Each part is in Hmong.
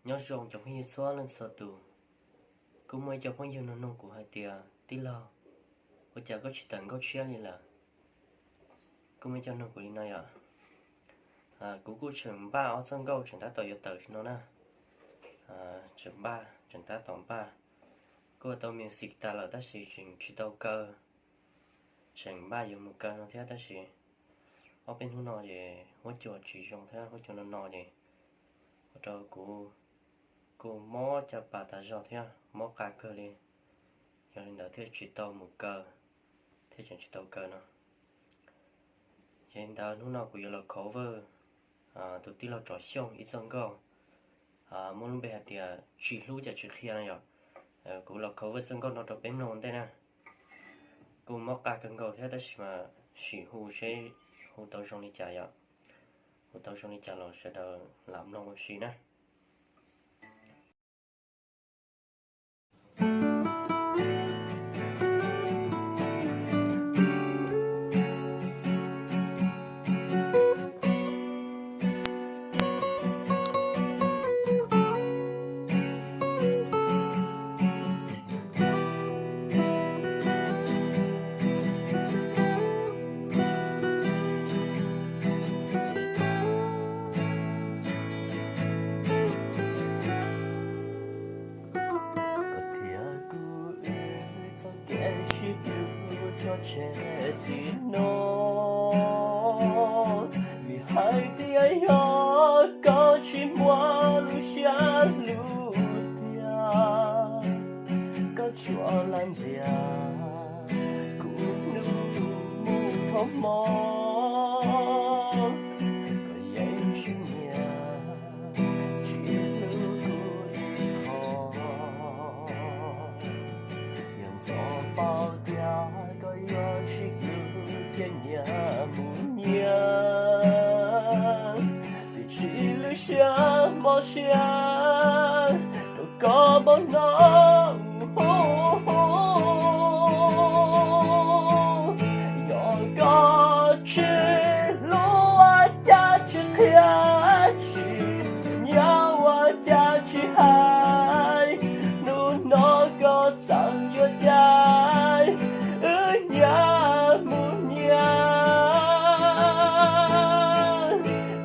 Nyob zoo cov phooj ywg txhua leej txhua tus. Kuj muaj ib co phooj ywg nug nug kuv hais tias, tij laug, ua cas koj tsis tawm nkauj tshiab li lawm? Kuj muaj ib co nug kuv li no yom. Kuv kuj tseem npaj ob txoj nkauj tseem tab tom yuav tawm no na. Tseem npaj, tseem tab tom npaj. Kuj ua tau music tas lawm tab sis tseem tsis tau kaw. Tseem npaj yuav mus kaw no thiab tab sis ob peb hnub no ces huab cua tsis zoo thiab huab cua no no ces ua rau kuv kuj mob caj pas tas zog thiab mob qa kawg li. Yog li ntawd thiaj tsis tau mus kaw, thiaj tseem tsis tau kaw no. Yog li ntawd hnub no kuv yuav los cover tus tij laug Tsov Xyooj ib txoj nkauj muaj lub npe hais tias Tsis Hlub Cas Tsis Qhia no yom. Kuv los cover txoj nkauj no rau peb mloog ua ntej na. Kuj mob qa kawg nkaus thiab tab sis mas sim hu seb hu tau zoo li cas yom. Hu tau zoo li cas los sawv daws lam mloog ua si na. Koj thiab kuv wb txoj kev sib hlub tso tseg txij no, vim hais tias yog koj tsis muaj lub siab hlub tiag, koj tsuas lam ntxias kuv hnub mus dhau hmo, koj yeej tsis nyiam tsis hlub kuv ib qho. Yog ntxov paub tias koj yuav sib hlub thiab nyias mus nyias, twb tsis lwj siab mob siab rau koj npaum no. Yog koj tsis hlub ua cas tsis qhia, tsis nyiam ua cas tsis hais, hnub no koj txawm yuav cais wb nyias mus nyias,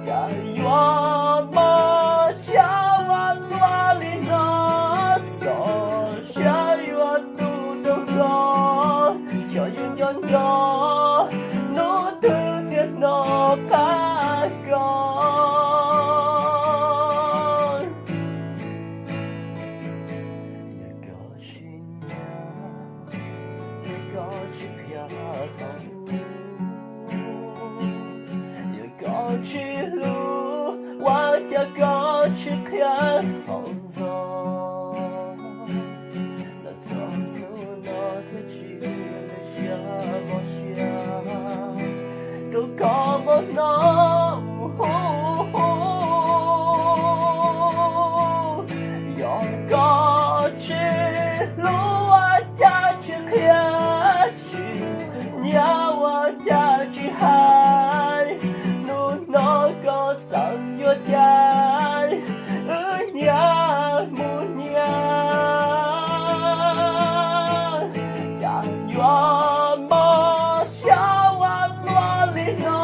cas yuav mob siab ua luaj li no, txaus siab yuav tu rau koj, xyov yuav nco nco hnub twg thiaj hnov qab koj. Yog koj tsis nyiam, yog koj tsis qhia tau, yog koj tsis hlub ua cas koj tsis qhia tau ntxov, los txog hnub no thiaj tsis lwj siab mob siab rau koj npaum no. Yog koj tsis hlub ua cas tsis qhia, tsis nyiam ua cas tsis hais, hnub no koj txawm yuav cais wb nyias mus nyias, cas yuav mob siab ua luaj li no,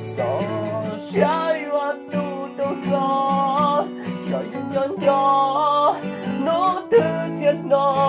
txaus siab yuav tu rau koj, xyov yuav nco nco hnub twg thiaj hnov